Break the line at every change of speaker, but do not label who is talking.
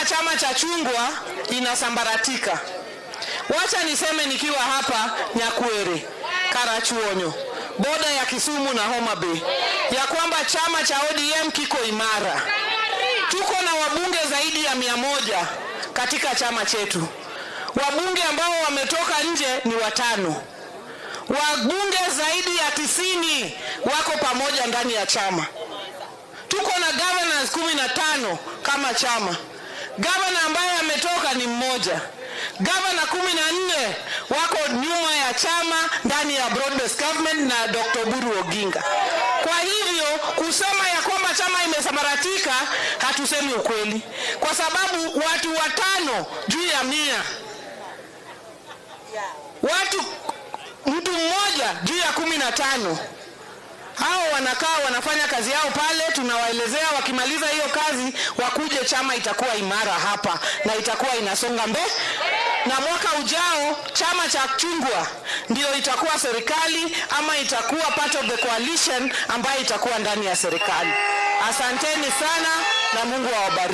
Wanasema chama cha chungwa inasambaratika. Wacha niseme nikiwa hapa Nyakwere, Karachuonyo, boda ya Kisumu na Homa Bay, ya kwamba chama cha ODM kiko imara. Tuko na wabunge zaidi ya 100 katika chama chetu. Wabunge ambao wametoka nje ni 5. Wabunge zaidi ya 90 wako pamoja ndani ya chama. Tuko na governors 15 kama chama. Governor ambaye ametoka ni mmoja. Governor 14 wako nyuma ya chama ndani ya broad-based government na Dr. Oburu Oginga. Kwa hivyo kusema ya kwamba chama imesambaratika, hatusemi ukweli, kwa sababu watu 5 juu ya 100, mtu mmoja juu ya 15, hao wanakaa wanafanya kazi yao pale, tunawaelezea wakimaliza hiyo kazi wakuje, chama itakuwa imara hapa na itakuwa inasonga mbele. Na mwaka ujao chama cha chungwa ndio itakuwa serikali ama itakuwa part of the coalition ambayo itakuwa ndani ya serikali. Asanteni sana na Mungu awabariki.